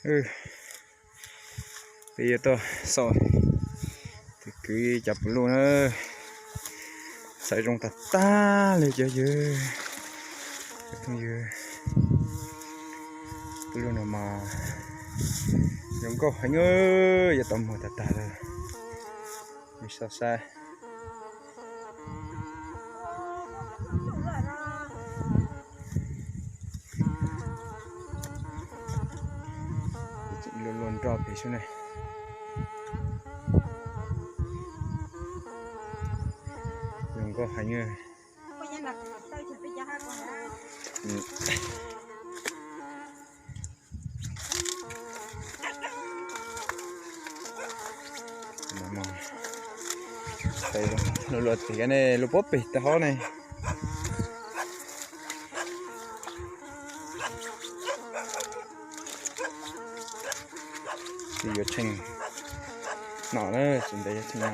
Peb yuav tuaj xauj tus kwv cov pw luj na. Xaiv zoo tag tag li cov yawg, cov phooj ywg. Pw luj no mas zoo nkauj heev, yuav tau muag tag tag lawm. Xauj saib. Luaj luaj nroj pem xwb ne. Zoo nkauj heev. Luaj luaj tiag ne, luaj puag pem tag hov ne. Tsis yuav tsheej no na, tsis ntev yuav tsheej no.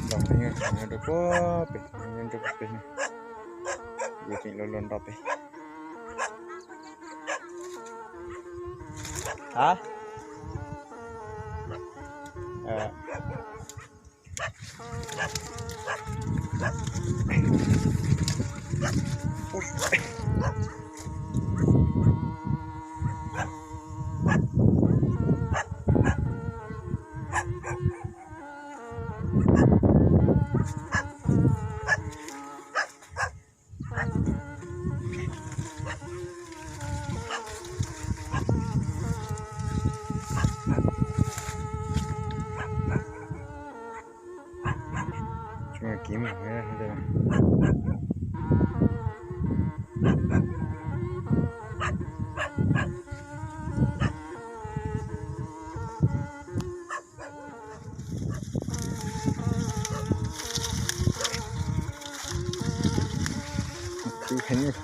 Nroj pem, nroj puag pem, nroj puag pem, yuav tseem luaj luaj nroj pem. A, Tsis muaj kev mus. Khwv heev.